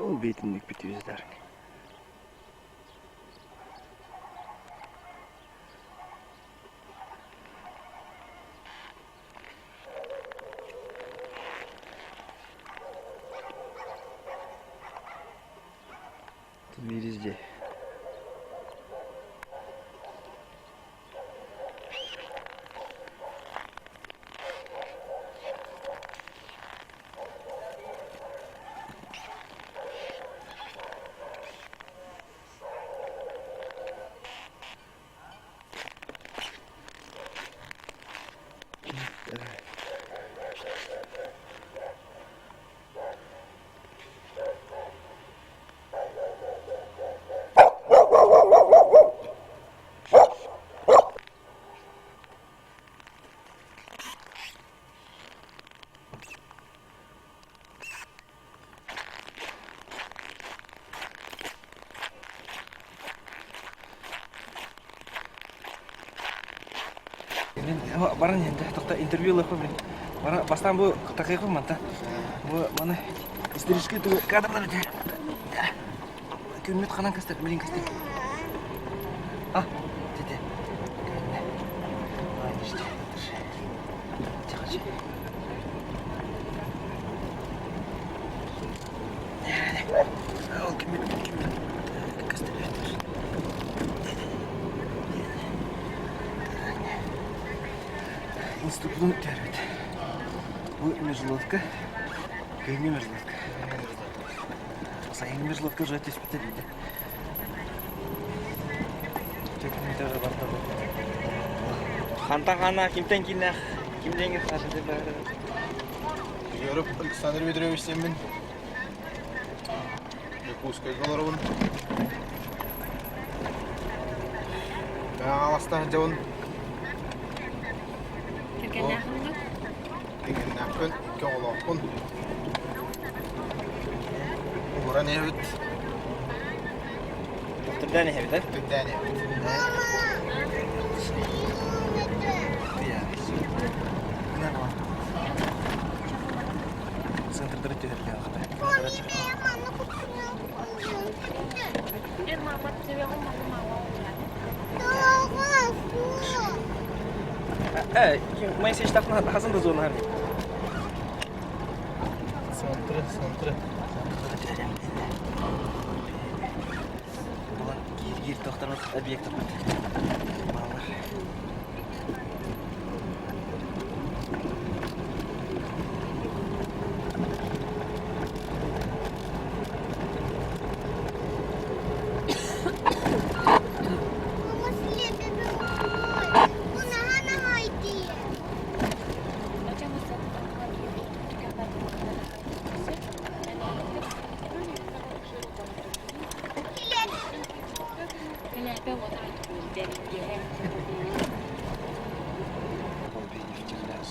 Ол биитинник бүтүүздар. Везде. Мин баран иһэн тохто интервью ылыахпын мин. Бара бастаан бу такыйыахпын манта. Бу маны исторический тугу кадрлар үтэ. Күммүт ханан көстөр, билин көстөр. А, тете. Күннэ. Ай, иште. Тихо. Ол күммүт күммүт көстөр. Институтун бүтэрбит. Бу мерзлотка. Кыһыҥҥы мерзлотка. Сайыҥҥы мерзлотка уже түспүтэ диде. Хантан хана кимтэн кииннээх кимдиэҥҥэ саашады бары. Егоров Александр Петрович диэммин. Дьокуускайга олоробун. Аҕаластаах дьабын. Кэргэннээххин дуо? Кэргэннээхпин, икки оҕолоохпун. Ууран иһэбит. Түрдээн иһэбит, э? Түрдээн иһэбит. Центрдары түһэргэ Моисей штрафна хасан да зона. Центры, центры. Булан гир-гир тохторот объект Балар.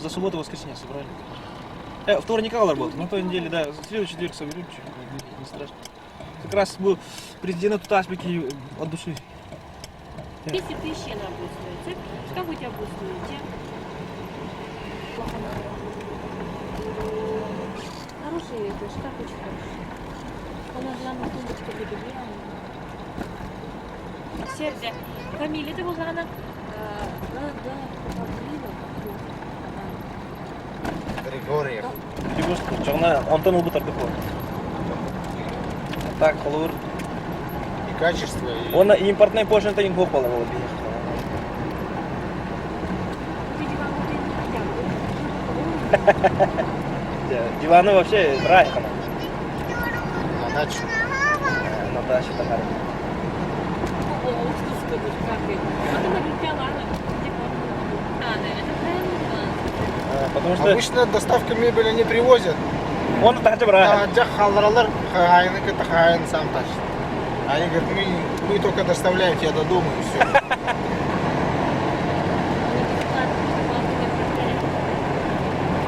За субботу воскресенье собрали. Вторник работа, на той неделе, да, следующий четверг соберем, не страшно. Как раз был президент Тутасбеки от души. 200 тысяч она будет стоить. Что у тебя будет стоить? Хороший это, шкаф очень хороший. У нас главное тумбочка перебирана. Сердце. Фамилия ты была она? Да, да, Григорьев. Чоҕуна онтон ылбыт ордук буолар. Так, холобур. И качество, и... Уонна импортнай пошлината инфо буолар буолар Диваны вообще рай хана. На дачу. На дачу такая. Потому что... Обычно доставка мебели не привозят. Он таһырдьа быраҕар. Таһырдьа хааллараллар, хаһаайыны кытта хаһаайын сам тащит. Они говорят, мы только доставляем тебя до дома и все.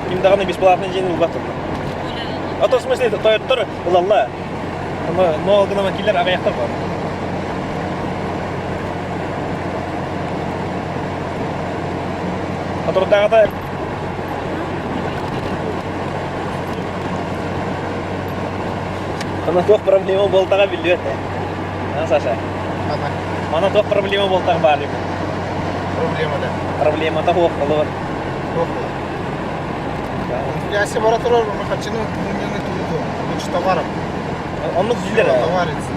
Ким даҕаны бесплатный дьиэни ылбат А то в смысле тойоттор ылалла. Но гынан киллер аҕыйахтар бар. Соторутааҕыта Онно туох проблема буолтаҕа биллибэт ээ. А, Саша? Ана. Манна туох проблема буолтаҕа баар эбит? Проблема да. Проблемата суох олор. Туох буолар? Инфляция бара турар, мы хотим мунньаны туту. Лучше товаров. Оннук Всё, дииллэр ээ. товарится.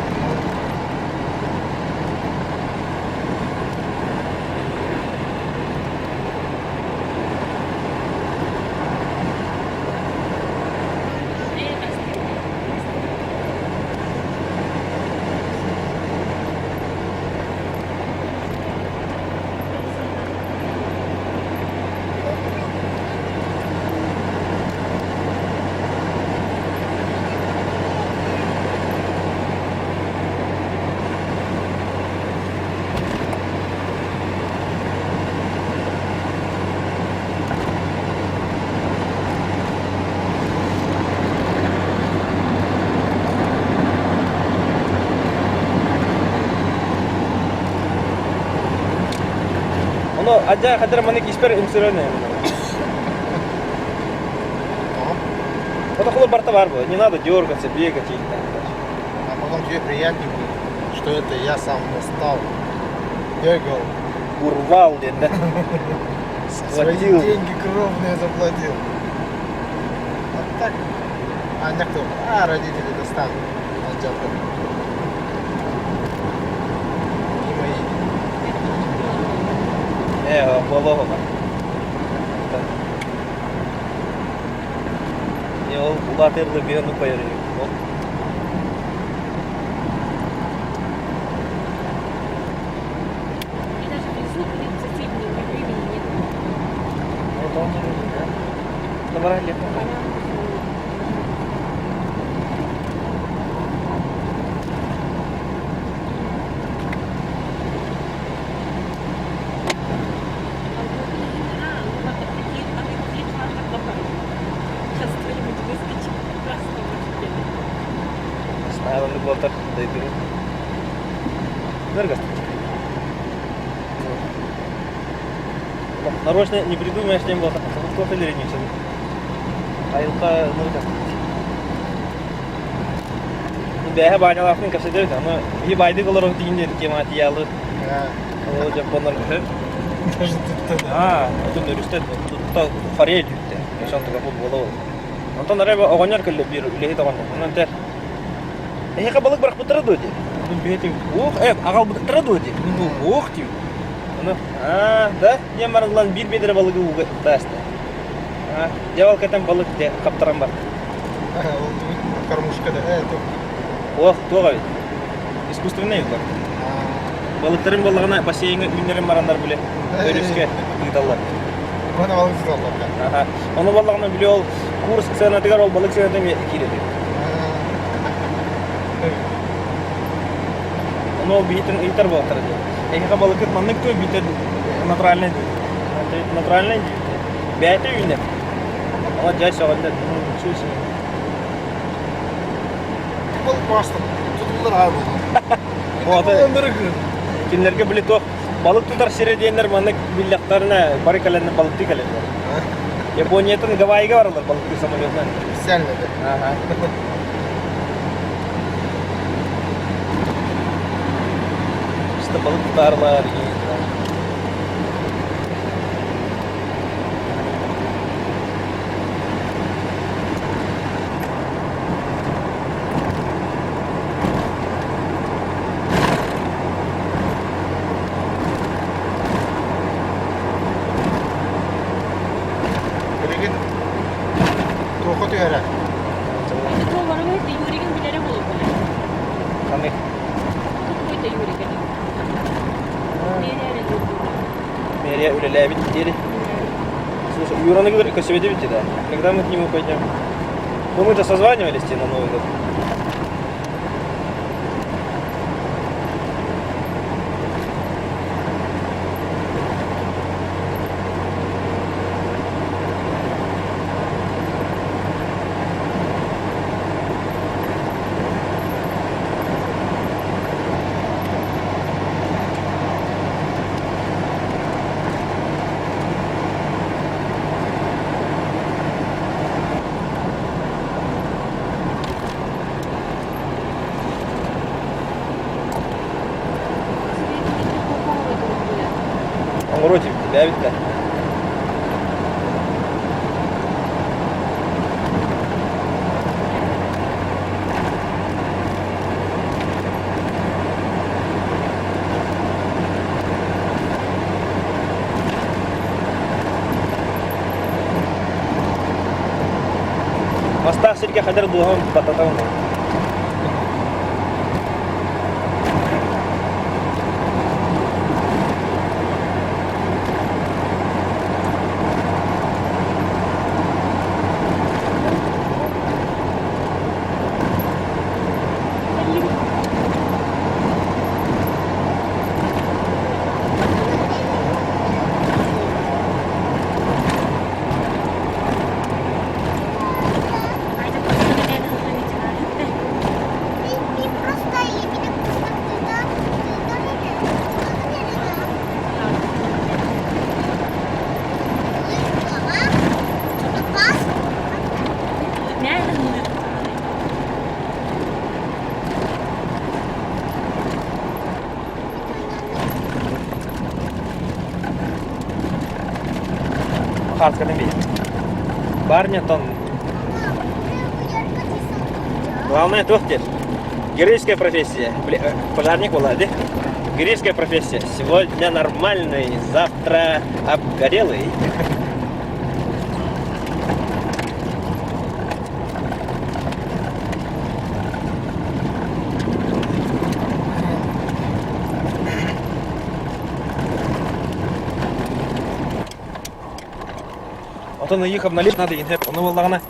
Ону адьа хадыр маннык испэр үҥсүрэн Вот такого барта бар было. Не надо дергаться, бегать и так дальше. А потом тебе приятнее будет, что это я сам достал, бегал, Урвал, дед, да? свои Схватил. деньги кровные заплатил. А так, а некто, а родители достанут, а Не мои. Буолуоҕа. Не ол улаатыар биһиги пояры. И даже внизу соседнего времени нет. Вот он да. Набрали. Сейчас кто-нибудь выскочит красного тебе. Знаю, он был так дойду. Дорого. Нарочно не придумаешь, чем было. Кофе или не Айылка нырга. Бэһэ баанялаахтын кэпсэтэр аны и байдык олорох диин кема тиялы ол жапоннар Даже тут Аа, отун өрүстэ тутта форель үттэ. Ошон туга бу боло. Онтон арай оҕонньор кэллэ биир үлэһит оҕонньор. Онон этэр эһиэхэ балык бырахпыттара дуо дии. Онон бэйэтэ уох э аҕалбыттара дуо дии. Бу уох диибит. Ону аа да диэн барыллан биир биэдэрэ балыгы ууга ытааста. Аа, дьэ ол кэтэн балык дьэ хаптаран барда. Кормушка да, это. Уох туох эбит. Искусственный улар. Балыктарын буоллаҕына бассейҥҥа үүннэрэн бараннар били өрүскэ ыыталлар. Оны балык туталлар да. Аха. Ону буоллаҕына били ол курс сыанатыгар ол балык сыаната эмиэ киирэр. Ону ол биһитин ыйтар буолтара диэн. Эһиэхэ балыкыт маннык туой биитэр натуральный дии. Натуральный дии. Бэйэтэ үүнэр. Ама дьай сөҕөллөр. Ничего себе. Балык бастым. Тутуллар аҕай буолла. Кинилэргэ били туох балык тутар сирэ диэннэр маннык биллэхтэринэ бары кэлэннэр балыктыы кэлэллэр. Японияттан Гавайига бараллар балыктыы самолетунан. Специально да. Ага. Чисто балык тутарлар. Билигин туохха түһэрэ? Это то воровать Юригин билэрэ буолуо. Ханнык? Какой-то Юрик это. Мэрия Мэрия үлэлээбит диэри. Слушай, Юраны говорит, көсүбэтибит да. Когда мы к нему пойдем? Ну мы-то созванивались тебе на Новый год. Элбээбит да. Мастаах сиргэ хадыр дууһам баттатабын. Хаартыкатын бий. Барыня тон. Главное туох диэн. Героическая профессия. Пожарник была, да? Героическая профессия. Сегодня нормальный, завтра обгорелый. Отон их обналичить надо, ону буоллаҕына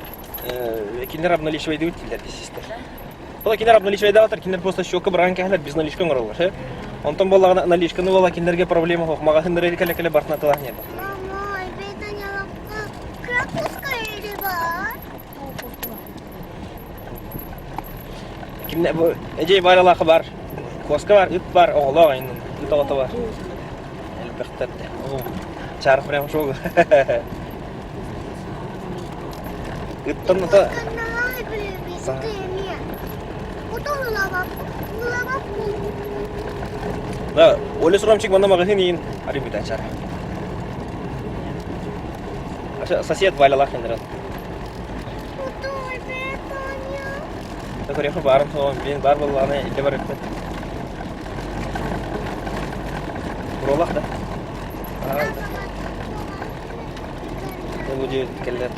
кинилэр обналичивайдыбыт дииллэр систер. Ол кинилэр обналичивайдаабатар, кинилэр просто счетка быраҕан кэһэлэр без наличка оҥороллор. Онтон буоллаҕына наличканы буолла кинилэргэ проблема суох. Маҕаһыыннары кэлэ-кэлэ бартына тылаах ньиэбэ. Кимне бу эдьиэй бааралаахы бар, куоска бар, ыт бар, оҕолоох айнын, ыт оҕото бар. Элбэхтэр да. Чаарх прям шоу. Ыттан ата Да, Оля Сурамчик манна маҕаһыын иин арыйбыта чаар. Сосед Валялаах иннирэн. Көрүөххэ баарым суоҕун билин баар буоллаҕына илдьэ барыахпыт. Буруолах да. Бу дьиэ кэллэр